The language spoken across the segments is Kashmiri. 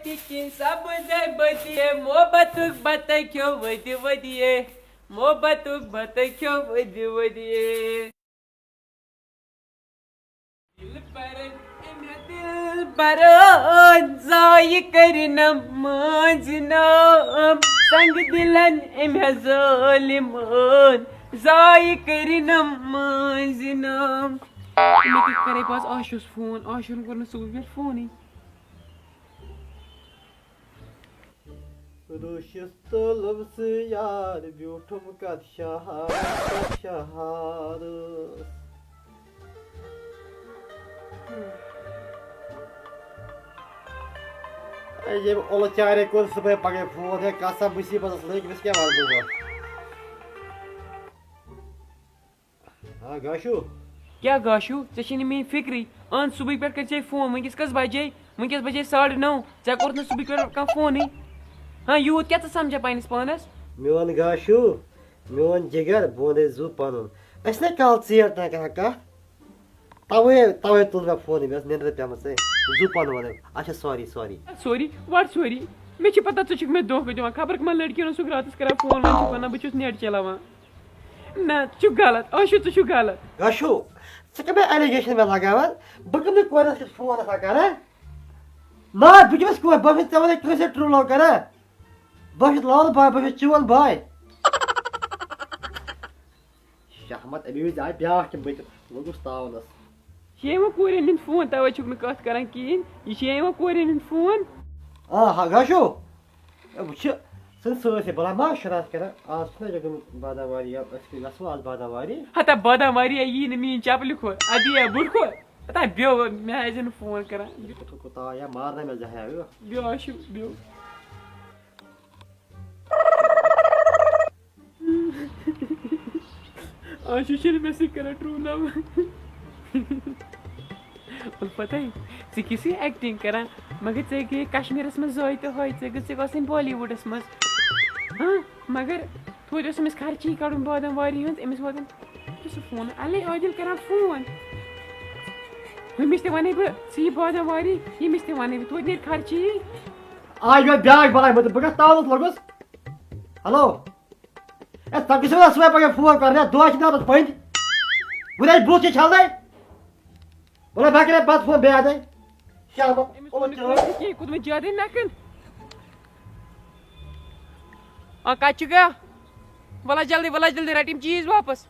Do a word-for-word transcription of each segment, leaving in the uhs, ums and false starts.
تہِ کِنۍ سبٕز ہے بٔدیے، محبتُک بتہٕ کھیوٚو ؤدِ ؤدِیے، محبتُک بتہٕ کھیوٚو ؤدِ ؤدِیے۔ دِلبرن أمۍ ہا دِلبرن ضایہِ کٔرِنم مٲنٛزِ نام، سنگ دِلن أمۍ ہا ظٲلِمن ضایہِ کٔرِنم مٲنٛزِ نام۔ مےٚ کیٛاہ کرے پتہٕ آشوس فون، آشُن کوٚر نہٕ صُبحٕے پٮ۪ٹھ فونٕے۔ روٗشِس طلب سۭتۍ یار بیوٗٹھُم کَتھ شہارَس، کَتھ شہارَس۔ اے، ییٚمۍ اُلہٕ چارے کوٚر صُبحٲے پَگہٲے فون، ہے، کَتھ سا مُصیٖبتَس لٔگۍ، أمِس کیٛاہ وَنہٕ بہٕ وۄنۍ؟ آ، گاشو۔ کیٛاہ گاشو؟ ژےٚ چھے نہٕ میٛٲنۍ فِکرٕے۔ اہن، صُبحٕکۍ پٮ۪ٹھ کَرِ ژےٚ فون۔ وٕنۍکٮ۪س کٔژ بجے؟ وٕنۍکٮ۪س بجے ساڑٕ نَو۔ ژےٚ کوٚرُتھ نہٕ صُبحٕکۍ پٮ۪ٹھ کانٛہہ فونٕے۔ ہاں، یوٗت کیٛاہ ژٕ سَمجھکھ پنٛنِس پانَس؟ میون گاشو، میون جِگر، بہٕ وَنَے زُو پَنُن۔ أسۍ نہ کالہٕ ژیر تام کَران کَتھ۔ تَوَے، تَوَے تُل مےٚ فونٕے، مےٚ ٲس نیٚنٛدرٕ پیٚمٕژ۔ ہے، زُو پَنُن وَنَے۔ اچھا، sorry، sorry۔ Sorry، what sorry؟ مےٚ چھِ پَتہ ژٕ چھُکھ مےٚ دھوکہٕ دِوان۔ خبر کَمَن لٔڑکِیَن اوسُکھ راتَس کَران فون، وۄنۍ چھُکھ وَنان بہٕ چھُس net چلاوان۔ نہ، ژٕ چھُکھ غلط، آشو، ژٕ چھُکھ غلط۔ گاشو، ژٕ کَمہِ allegation مےٚ لگاوان؟ بہٕ کَمہِ کورِ سۭتۍ فون آسان کران؟ نہ، بہٕ کٔمِس کورِ؟ بہٕ چھُس ژےٚ وَنان کٲنٛسہِ سۭتۍ true love کران؟ بہٕ چھُس لال بھاے، بہٕ چھُس چون بھاے۔ شاہ احمد، اَمی وِزِ آے بیٛاکھ تِم بٕتھِ، لوٚگُس تاونَس۔ یہِ چھِ یِوان کورٮ۪ن ہُنٛد فون، تَوَے چھُکھ نہٕ کَتھ کران کِہیٖنۍ۔ یہِ چھِ یِوان کورٮ۪ن ہُنٛد فون۔ آ، ہا، گاشو۔ اے، وٕچھ، ژٕ نہٕ سٲرسٕے بَلاے ما شرارت کران؟ آز چھُنہ یہِ گوٚمُت بادام واری، یا أسۍ گژھو آز بادام واری۔ ہتا بادام واری یی نہٕ میٛٲنۍ چپلہِ کھۄر، اَدٕ یہِ بُڈ کھۄر۔ ہتا بیو، مےٚ آسہِ نہٕ فون کران۔ یہِ کوٚت کوٚت آو یا مارنا مےٚ زہیا ہیوٗ۔ Bio آشوٗ، bio. آشوٗ چھُنہٕ مےٚ سۭتۍ کران true love۔ الفتاے، ژٕ کِژھ چھِ acting کران؟ مگر ژےٚ گٔیے کشمیٖرس منٛز زٲے تہٕ ہٲے، ژےٚ گٔژھٕے آسٕنۍ بالی وُڈس منٛز۔ ہاں، مگر توتہِ اوس أمِس خرچی کڑُن بادام واری ہُنٛد، أمِس واتن۔ یہِ چھُ سُہ فون، الے عادل کران فون۔ ہُمِس تہِ ونے بہٕ، ژٕ یہِ بادام واری، ییٚمِس تہِ ونے بہٕ، توتہِ نیرِ خرچی۔ آ، یہِ بیٛاکھ بلاے، بہٕ، بہٕ گژھٕ تاونس لوٚگُس۔ ہیلو۔ اے، تۄہہِ گٔژھِو نا صُبحٲے پگاہ فون کرُن، ہے، دۄہ چھِ درٛامٕتۍ پٔنٛدۍ۔ وُنہِ آسہِ بُتھ چھِ چھلنَے۔ وَلہٕ بہٕ کرٕ پتہٕ فون بیٚیہِ اَدَے۔ شامَس۔ أمِس ووٚن نہٕ کٲنٛسہِ کِہیٖنۍ، کوٚرمُت زیادَے نَکھٕ۔ آ، کَتہِ چھُکھ؟ وَلہٕ جلدی، وَلہٕ جلدی، رَٹ یِم چیٖز واپَس۔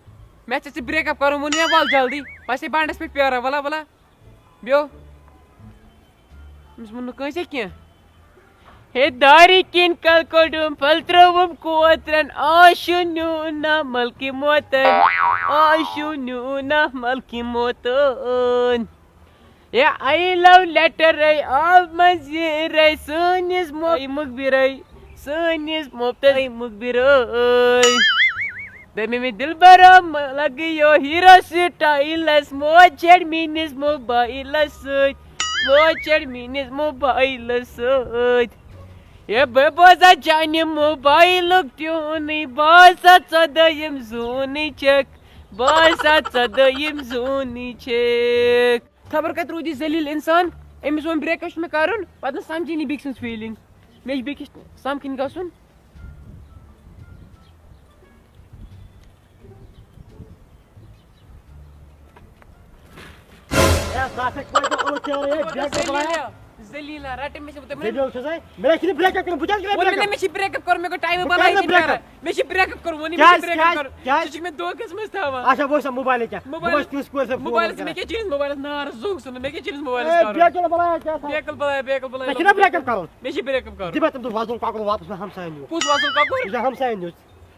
مےٚ ژےٚ سۭتۍ break up کَرُن ووٚن مےٚ، وَلہٕ جلدی۔ بہٕ آسے بانٛڈَس پٮ۪ٹھ پیٛاران، وَلہٕ، وَلہٕ۔ بیو۔ أمِس ووٚن نہٕ کٲنٛسے کینٛہہ۔ ہے دارِ کِنۍ کَل کوٚڑُم، پھٔل ترٛٲوٕم کوترَن، آشوٗ نیوٗ نہ مَلکہِ موتَن، آشوٗ نیوٗ نہ مَلکہِ موتَن۔ ہے I love letter آو منٛزٕ رَے سٲنِس مو-، مُخبِرَے، سٲنِس مُفتَے مُخبِرَے۔ دوٚپمَے مےٚ دِلبرو مہٕ لَگیو ہیٖرو سٹایلَس، موج چھَڑ میٛٲنِس موبایلَس سۭتۍ، موج چھَڑ میٛٲنِس موبایلَس سۭتۍ۔ ہے بہٕ بوزان چانہِ موبایلُک ٹیوٗنٕے، بہٕ آسا ژۄدٲیِم زوٗنٕے چھَکھ، بہٕ آسا ژۄدٲیِم زوٗنٕے چھَکھ۔ خبر کَتہِ روٗد یہِ ذلیٖل اِنسان، أمِس ووٚن break up چھُ مےٚ کَرُن، پَتہٕ نہٕ سَمجھی نہٕ بیٚکہِ سٕنٛز feeling۔ مےٚ چھِ بیٚکِس سَمکھٕنۍ گژھُن۔ اے، ژٕ ہسا کوٚر مےٚ اُلٹہٕ چٲنٕے، ہے، بیٚیہِ کیٛاہ بَلایا؟ ذلیٖلا، ذلیٖلا، رَٹہِ مےٚ چھِ، دوٚپمَے نا، ذلیٖل چھُس ہے۔ مےٚ چھُنہٕ break up کَرُن، بہٕ کیٛازِ کرٕ ووٚن مےٚ break نا، up؟ مےٚ چھِ break up کَرُن، مےٚ گوٚو time بہٕ بَلاے کرٕ نہٕ break up۔ پیاران۔ مےٚ چھِ break up کَرُن، ووٚن مےٚ چھِ کیٛازِ، break up کیٛازِ، کَرُن۔ کیٛازِ؟ ژٕ چھُکھ مےٚ دھوکَس منٛز تھاوان۔ اچھا، وۄنۍ چھُ سا موبایلٕے کیٛاہ؟ موبایلَس، موبایلَس کیٛاہ؟ مےٚ کیٛاہ چٲنِس موبایلَس نار زوٚگ ژھٕنُن؟ مےٚ کیٛاہ چٲنِس موبایلَس اے، کَرُن؟ بیکل بَلایا کیٛاہ تھا؟ بیکل بَلایا، بیکل بَلایا، مےٚ چھُنہ بیکل break up کَرُن۔ مےٚ چھِ break up کَرُن۔ دِ مےٚ تٔمۍ دوٚپ وَزُل کۄکُر واپَس مےٚ ہمسایَن نیُک۔ کُس وَزُل کۄکُر؟ یہِ چھُ ہمسایَن نیُک۔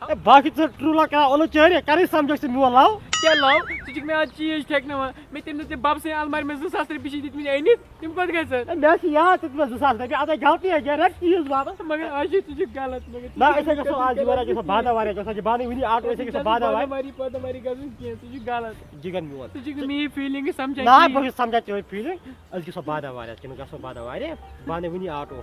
اے، باقٕے ژٕ true love کران اولو چٲرِ، کَرٕے سَمجھوکھ ژٕ میون love۔ کیٛاہ love؟ ژٕ چھُکھ مےٚ آز چیٖز ٹھیٚکناوان۔ مےٚ تٔمۍ دوٚپ ژےٚ بَبہٕ سٕنٛدِ اَلمارِ منٛز زٕ ساس رۄپیہِ چھِ دِتمٕتۍ أنِتھ، تِم کوٚت گژھن؟ اے، مےٚ چھِ یاد ژےٚ دِتمَتھ زٕ ساس رۄپیہِ، اَدٕ ہے غلطی ہے، گٔے رَٹ چیٖز واپَس۔ مگر آز چھُ، ژٕ چھُکھ غلط، مگر ژٕ نہ، چھُکھ أسۍ ہے گژھو غلط، آز یورٕ، أسۍ گژھو بادام وارِ، أسۍ گژھو، یہِ بانہٕ وٕنی آٹو، أسۍ ہے گژھو بادام وارِ۔ بادام واری، بادام واری گژھُن کینٛہہ، ژٕ چھُکھ غلط۔ جِگر میون۔ ژٕ چھُکھ نہٕ میٛٲنۍ feeling سَمجھان نہ، کِہیٖنۍ۔ بہٕ چھُس سَمجھان چٲنۍ feeling۔ أسۍ گژھو بادام وارِ، کِنہٕ گژھو بادام وارِ؟ بانہٕ وٕنی آٹو۔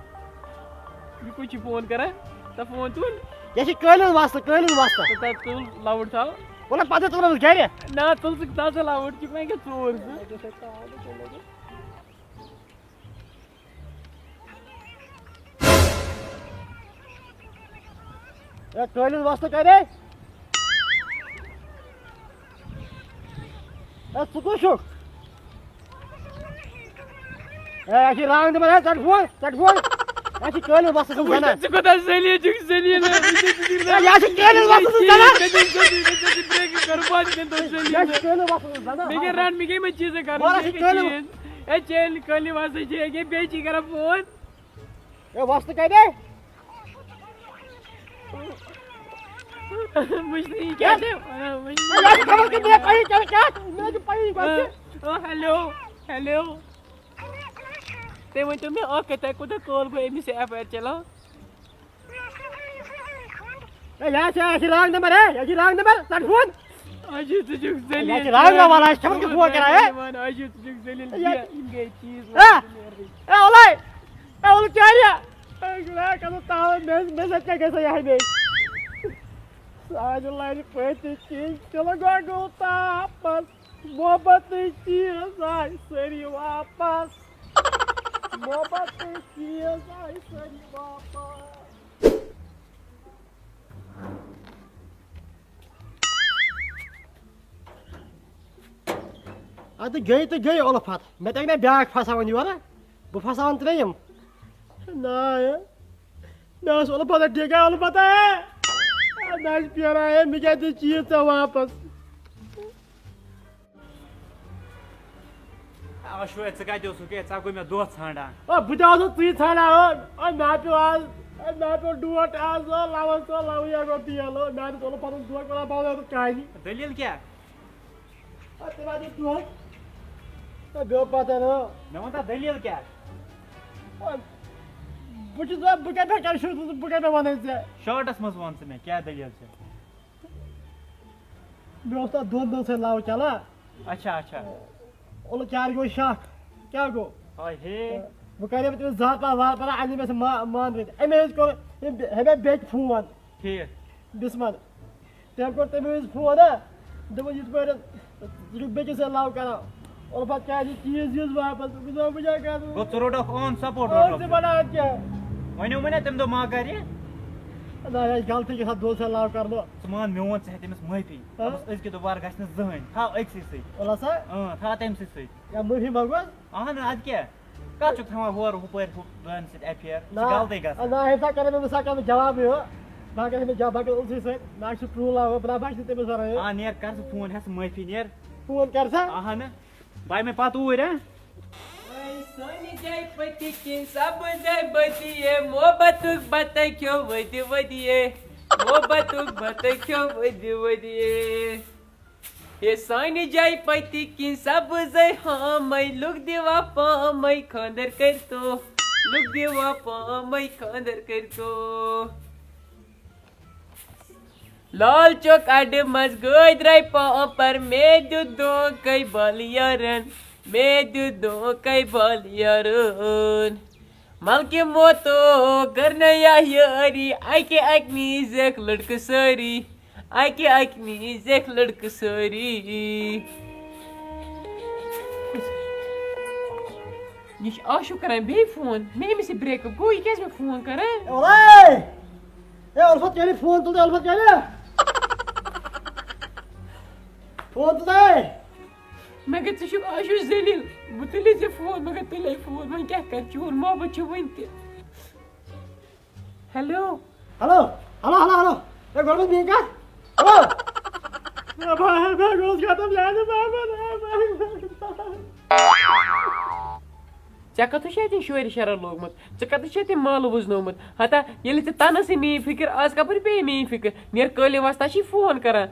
یہِ کوٚت چھُ فون کران؟ تہٕ فون تُل۔ یہِ چھِ قٲلیٖن وَستہٕ، قٲلیٖن وَستہٕ۔ تہٕ تَتھ تُل loud تھاو۔ وَلہٕ پَتہٕ تُلو أسۍ گَرِ۔ نہ، تُل ژٕ تازٕ loud، چھُکھ وۄنۍ کیٛاہ ژوٗر ژٕ؟ اے، قٲلیٖن وۄستہٕ کَرے؟ اے، ژٕ کُس چھُکھ؟ اے، اَسہِ چھِ رانٛگ نمبر، اے، ژَٹ فون، ژَٹ فون۔ اَسہِ چھِ قٲلیٖن وۄستہٕ سُنٛد زَنان۔ ژٕ کوٗتاہ ذلیٖل چھُکھ، ذلیٖل۔ اے، یہِ چھِ قٲلیٖن وۄستہٕ سُنٛد زَنان۔ یہِ چھِ قٲلیٖن وۄستہٕ سُنٛد زَنان۔ یہِ چھِ قٲلیٖن وۄستہٕ سُنٛد زَنان۔ یہِ چھِ قٲلیٖن وۄستہٕ سُنٛد زَنان۔ مےٚ کیٛاہ رَن، مےٚ کیٛاہ یِمَن چیٖزَن کَرُن؟ وَلہٕ، اَسہِ چھِ قٲلیٖن۔ اے، چیٚلۍ قٲلیٖن وۄستہٕ چھِ، ییٚکیٛاہ بیٚیہِ چھِ کَران فون۔ اے، وۄستہٕ کَتہِ؟ وٕچھ نہٕ یہِ کیٛاہ چھِ وَنان، وٕچھ نہٕ۔ اے، یہِ چھِ خبر کہِ مےٚ پَیی کیٛاہ، کیٛاہ چھِ، مےٚ چھِ پَیی گۄڈٕ کہِ۔ او، ہیلو، ہیلو۔ تُہۍ ؤنۍ تو مےٚ اَکھ کَتھ، تۄہہِ کوٗتاہ کال گوٚو أمِس یہِ ایف آی آر چَلان؟ اے، یہِ چھِ، یہِ چھِ رانٛگ نمبر، اے، یہِ چھِ رانٛگ نمبر، ژَٹ فون۔ اَسہِ چھِ، ژٕ چھُکھ ذلیٖل۔ یہِ چھِ رانٛگ نمبر، اَسہِ چھِ خبر کیٛاہ فون کَران، اے۔ اَسہِ چھِ، ژٕ چھُکھ ذلیٖل۔ یہِ، یہِ گٔے چیٖز، اے، اے، اولَے۔ اے، اولہٕ چاریا! اے، گُلہٕ، کَرُن تاوَن، مےٚ، مےٚ سۭتۍ کیٛاہ گژھِ ہا یِہوٚے مےٚ؟ سانہِ لَرِ پٔتۍ کِنۍ تِلہٕ گۄگُل تاپَس، محبتٕکۍ چیٖز آے سٲری واپَس۔ محبتٕکۍ چیٖز آے سٲری واپَس۔ اَدٕ گٔے تہٕ گٔے اُلفت۔ مےٚ تہِ اَنہِ نا بیٛاکھ پھساوان یورٕ۔ بہٕ پھساوان ترٛیٚیِم۔ نا، ہے۔ مےٚ ٲس اُلفت ٹھیٖک، ہے، اُلفت، ہے۔ ہے، مےٚ آسہِ پھیران، ہے، مےٚ کیٛاہ دِژ چیٖز ژےٚ واپس؟ آ، شوے، ژٕ کَتہِ اوسُکھ؟ ہے، ژٕ ہا گوٚو مےٚ دۄہ ژھانٛڈان۔ آ، بہٕ تہِ اوسُس ژٕے ژھانٛڈان، ہو۔ آ، مےٚ پیوٚو آز، آ، مےٚ پیوٚو ڈوٹھ آز، آ، لَوَس ژٕ، لَوٕے اَگَر تیل، ہو۔ مےٚ دیُت اُلفَتَن دۄہ، وَنان، بہٕ وَنہٕ تۄہہِ کَہانی۔ دٔلیٖل کیٛاہ؟ آ، تٔمۍ ہا دیُت دۄہ۔ آ، بیٚیہِ پَتہٕ، ہو۔ مےٚ وَن تہٕ دٔلیٖل کیٛاہ؟ آ، بہٕ چھُس دَپان، بہٕ کَتہِ پٮ۪ٹھ کَرٕ شروٗع، بہٕ کَتہِ پٮ۪ٹھ وَنَے ژےٚ؟ شارٹَس منٛز وَن ژٕ مےٚ، کیٛاہ دٔلیٖل چھےٚ؟ مےٚ اوس تَتھ دۄن دۄہَن سۭتۍ لَو چَلان۔ اچھا، اچھا۔ اوٚلہٕ چارِ گوٚو شَکھ۔ کیٛاہ گوٚو؟ ہاے ہے۔ بہٕ کَرے بہٕ تٔمِس زارٕ پار، وارٕ پار، اَنہِ مےٚ سُہ ما-، مانٛدٕ رٔٹِتھ۔ أمۍ حظ کوٚر، أمۍ، أمۍ بیٚیہِ فون۔ ٹھیٖک۔ بِسمَن۔ تٔمۍ کوٚر تٔمۍ حظ فون، ہا۔ دوٚپُن، یِتھ پٲٹھۍ، ژٕ چھُکھ بیٚکِس سۭتۍ لَو کَران۔ اوٚلہٕ پَتہٕ کیٛازِ یہِ چیٖز ویٖز واپَس؟ بہٕ چھُس دَپان، بہٕ کیٛاہ کَرٕ؟ گوٚو، ژٕ روٚٹُکھ on support آ، روٚٹُکھ ژٕ ژٕ۔ بَناو کیٛاہ؟ وَنیو مےٚ نا تَمہِ دۄہ ما کَرِ؟ نہ، یہِ چھِ غلطی گژھان دوسَن لَو کَرنہٕ۔ ژٕ مان میون، ژٕ ہےٚ تٔمِس معٲفی۔ ہاں۔ دوٚپُس، أزکہِ دۄہ وار گژھِ نہٕ زٕہٕنۍ۔ تھاو أکسٕے سۭتۍ۔ وَلہٕ ہسا۔ اۭں، تھاو تٔمۍ سٕے سۭتۍ۔ یا معٲفی منٛگوس۔ اَہَن، اَدٕ کیٛاہ؟ کَتھ چھُکھ تھاوان ہورٕ ہُپٲرۍ ہُہ دۄن سۭتۍ affair؟ یہِ چھِ نہ، غلطی گژھان۔ نہ، أمۍ سا کَرے نہٕ، بہٕ سا کَرٕ نہٕ جوابٕے ہو۔ بہٕ ہا کَرٕ أمِس جواب، بہٕ کَرٕ أمسٕے سۭتۍ۔ نہ، یہِ چھُ ٹرٛوٗل آو، بہٕ نہ بَچہٕ نہٕ تٔمِس وَرٲے۔ آ، نیر، کَر ژٕ فون ہٮ۪س معٲفی، نیر۔ فون کَر سا۔ اَہَن۔ بہٕ یِمَے پَتہٕ اوٗرۍ، ہا؟ اے سانہِ جایہِ پٔتہِ کِنۍ سبٕز جایہِ بٔدیے، محبتُک بَتَے کھیوٚو ؤدِ ؤدِیے، محبتُک بَتَے کھیوٚو ؤدِ ؤدِیے۔ ہے سانہِ جایہِ پٔتہِ کِنۍ سبٕزے ہامَے، لُکھ دِوان پامَے، خانٛدر کٔرۍتو، لُکھ دِوان پامَے، خانٛدر کٔرۍتو۔ لال چوک اڈٕ منٛز گٲڑۍ درٛاے پامپر، مےٚ دیُت دھوکَے بال یارن، مےٚ دیُت دھوکَے بال یارن۔ ملکہِ موتو کٔر نہٕ یا یٲری، اَکہِ اَکہِ نِش زیکھ لٔڑکہٕ سٲری، اَکہِ اَکہِ نِش زیکھ لٔڑکہٕ سٲری۔ یہِ چھُ آشوٗ کران بیٚیہِ فون۔ مےٚ أمِس یہِ break up گوٚو، یہِ کیٛازِ مےٚ فون کران؟ اے، اولے! اے، الفت کیٛاہ فون تُل تہٕ الفت کیٛاہ؟ فون تُل تہٕ۔ مگر ژٕ چھُکھ آشوٗ ذلیٖل۔ بہٕ تُلے ژےٚ فون، مگر تُلے فون۔ وۄنۍ کیٛاہ کرٕ؟ چون محبت چھُ وُنہِ تہِ۔ Hello. Hello, hello, hello, hello. ہے، گۄڈٕ وَن میٛٲنۍ کَتھ۔ ہیلو۔ ہے، بہٕ، ہے، بہٕ گوس ختم، یاد ہے، بہٕ، بہٕ، بہٕ، بہٕ۔ ژےٚ کَتھ چھُے اَتہِ شورِ شرر لوگمُت؟ ژےٚ کَتہِ چھُے اَتہِ مالہٕ وُزنومُت؟ ہتا، ییٚلہِ ژےٚ تَنَس یہِ میٛٲنۍ فِکِر، آز کَپٲرۍ پیٚیہِ میٛٲنۍ فِکِر؟ نیر کٲلۍ وَس، تَس چھِ فون کَران۔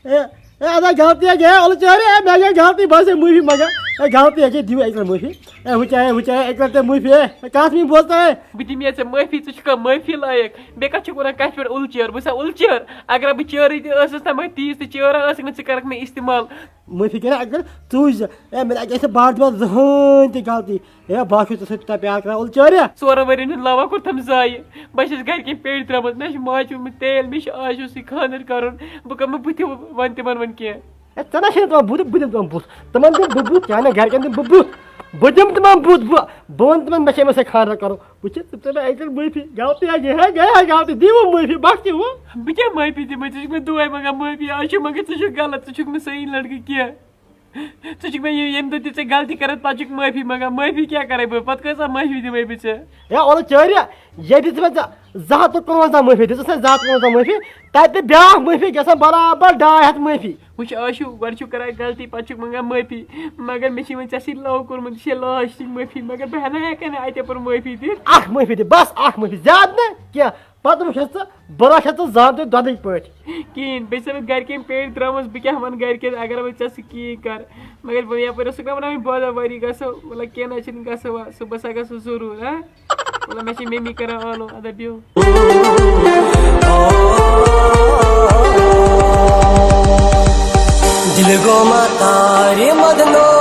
اے، اے، ادا غلطی ہے، اُلہٕ چٲرِ، اے، مےٚ گٔے غلطی، بہٕ ہسا معٲفی منٛگان۔ اے، غلطی ہے، دِیِو اَکہِ لَٹہِ معٲفی۔ اے، ہُہ چاہے، ہُہ چاہے، اَکہِ لَٹہِ تہِ معٲفی، اے، کَتھ مےٚ بوزتا ہے؟ بہٕ دِمہٕ یا ژےٚ معٲفی، ژٕ چھُکھا معٲفی لایق؟ بیٚیہِ کَتھ چھُکھ وَنان کَتھِ پٮ۪ٹھ اُلہٕ چٲر؟ بہٕ چھُسا اُلہٕ چٲر؟ اگر بہٕ چٲرٕے تہِ ٲسٕس، تَمہِ تیٖژ تہِ چٲرا ٲسٕکھ نہٕ، ژٕ کَرَکھ مےٚ استعمال۔ معٲفی کَرے اَکہِ لَٹہِ، ژٕ وٕچھ زِ، اے، مےٚ نہ اَکہِ لَٹہِ چھِ بار دِوان زٕہٕنۍ تہِ غلطی۔ ہے، بہٕ ہا چھُس ژےٚ سۭتۍ تیوٗتاہ پیار کران، اُلہٕ چٲریا۔ ژورَن ؤرِین ہُنٛد لَوا کوٚرتھَم ضایع۔ بہٕ چھَس گَرِکٮ۪ن پیٹہِ درٛامٕژ، مےٚ چھُ ماجہِ ووٚنمُت تیل، مےٚ چھُ آشوٗ سۭتۍ خانٛدر کَرُن۔ بہٕ کَمہٕ بٕتھِ وَنہٕ تِمَن وۄنۍ کینٛہہ؟ ہے، ژےٚ نہ چھے تِمَن بُتھ، بہٕ دِمہٕ تِمَن بُتھ۔ تِمَن دِمہٕ بہٕ بُتھ، چانٮ۪ن گَرِکٮ۪ن دِمہٕ بہٕ بُتھ۔ بہٕ دِمہٕ تِمن بُتھ، بہٕ بہٕ وَنہٕ تِمن، مےٚ چھےٚ أمِس سۭتۍ خانٛدر کرُن۔ وٕچھ ژٕ، ژےٚ مےٚ اَکہِ لَٹہِ معٲفی، غلطی آے، یہِ ہے گٔے ہے غلطی، دِیِو معٲفی، بس تہِ ہُہ۔ بہٕ کیٛاہ معٲفی دِمے؟ ژٕ چھُکھ مےٚ دُعاے منٛگان معٲفی، آز چھُ مگر ژٕ چھُکھ غلط، ژٕ چھُکھ نہٕ صحیح لڑکہٕ کینٛہہ۔ ژٕ چھُکھ مےٚ یہِ- ییٚمہِ دۄہ تہِ ژےٚ غلطی کٔرٕتھ، پتہٕ چھُکھ معٲفی منٛگان، معٲفی کیٛاہ کرے بہٕ؟ پتہٕ کۭژاہ معٲفی دِمے بہٕ ژےٚ؟ ہے اولہٕ چٲریا، ییٚتہِ دِژ مےٚ ژےٚ زٕ ہَتھ تہٕ کُنوَنزاہ معٲفی، دِژٕس مےٚ زٕ ہَتھ کُنوَنزاہ معٲفی، تَتہِ تہِ بیٛاکھ معٲفی گژھان برابر ڈاے ہَتھ معٲفی۔ وٕچھ، آز چھُ، گۄڈٕ چھُکھ کران غلطی، پتہٕ چھُکھ منٛگان معٲفی، مگر مےٚ چھِ وۄنۍ ژےٚ سۭتۍ love کوٚرمُت، یہِ چھےٚ last معٲفی، مگر بہٕ نہ ہٮ۪کہٕ نہٕ اَتہِ یَپٲرۍ معٲفی دِتھ۔ اَکھ معٲفی دِ، بس اَکھ معٲفی، زیادٕ نہٕ کینٛہہ۔ پتہٕ وٕچھَتھ ژٕ، بہٕ رَچھَتھ ژٕ زامتٕرۍ دۄدٕکۍ پٲٹھۍ۔ کِہیٖنۍ، بیٚیہِ چھِ مےٚ گَرِکٮ۪ن پیٹہِ درٛامٕژ، بہٕ کیٛاہ وَنہٕ گَرِکٮ۪ن اگر وۄنۍ ژےٚ سۭتۍ کِہیٖنۍ کَرٕ؟ مگر بہٕ یَپٲرۍ اوسُکھ نہ وَنان وۄنۍ بازار وٲری گژھو، وَلہٕ کینٛہہ نہ چھِنہٕ، گژھو وۄنۍ، صُبحَس ہا گژھو ضروٗر، ہا؟ وَلہٕ مےٚ چھِ مٔمی کَران آلو، اَدٕ بیٚہو۔ دل گو ماتاری مدنو